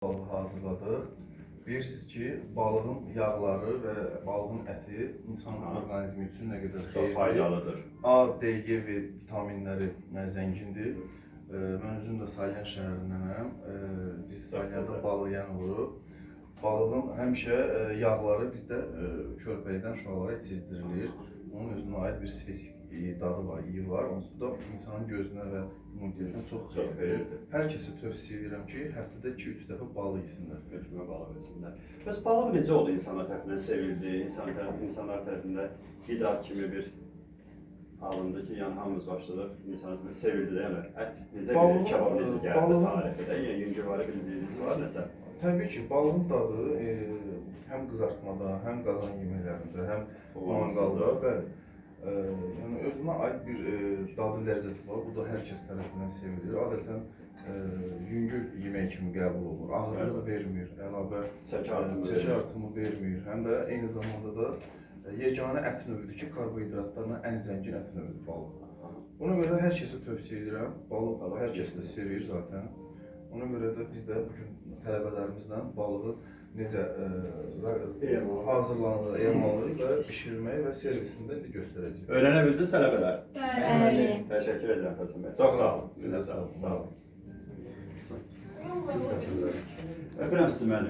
Balığı hazırladıq. Bilirsiniz ki, balığın yağları və balığın əti insan orqanizmi üçün nə qədər Çox xeyirlidir. faydalıdır. A, D, E və vitaminləri zəngindir. Mən özüm də Salyan şəhərindənəm. Biz Salyanda balıq yan vurub. Balığın həmişə yağları bizdə körpəlikdən uşaqlara içizdirilir. Onun özünə aid bir spesifik dadı var, iyi var. Onsuz da insanın gözünə və immunitetinə çox Çox xeyirlidir. xeyirlidir. Hər kəsə tövsiyə edirəm ki, həftədə 2-3 dəfə balıq yesinlər. Hökmə balıq yesinlər. Bəs balıq necə oldu insanlar tərəfindən sevildi, insanlar tərəfindən qida kimi bir alındı ki, yəni hamımız başladıq, insanlar tərəfindən sevildi də, yəni ət necə Balığın- bir kebab necə gəldi balığın- tarixdə, yəni yüngülvari bildiyiniz var nəsə? Təbii ki, balığın dadı həm qızartmada, həm qazan yeməklərində, həm manqalda, bəli. Yəni özünə aid bir dadı, ləzzəti var. Bu da hər kəs tərəfindən sevilir. Adətən yüngül yemək kimi qəbul olunur. Ağırlıq vermir, əlavə Çəki artımı çəki vermir. artımı vermir. Həm də eyni zamanda da yeganə ət növüdür ki, karbohidratlarla ən zəngin ət növüdür balıq. Ona görə hər kəsə tövsiyə edirəm. Balıq hər kəs də sevir zaten. Ona görə də biz də bu gün tələbələrimizlə balığı necə Emal. hazırlanır, emalı və bişirməyi və servisini də indi göstərəcəyik. Öyrənə bildiniz tələbələr? Bəli. Təşəkkür edirəm Həsən bəy. Çox sağ olun. Sizə sağ olun. Sağ olun. Öpürəm sizi müəllim.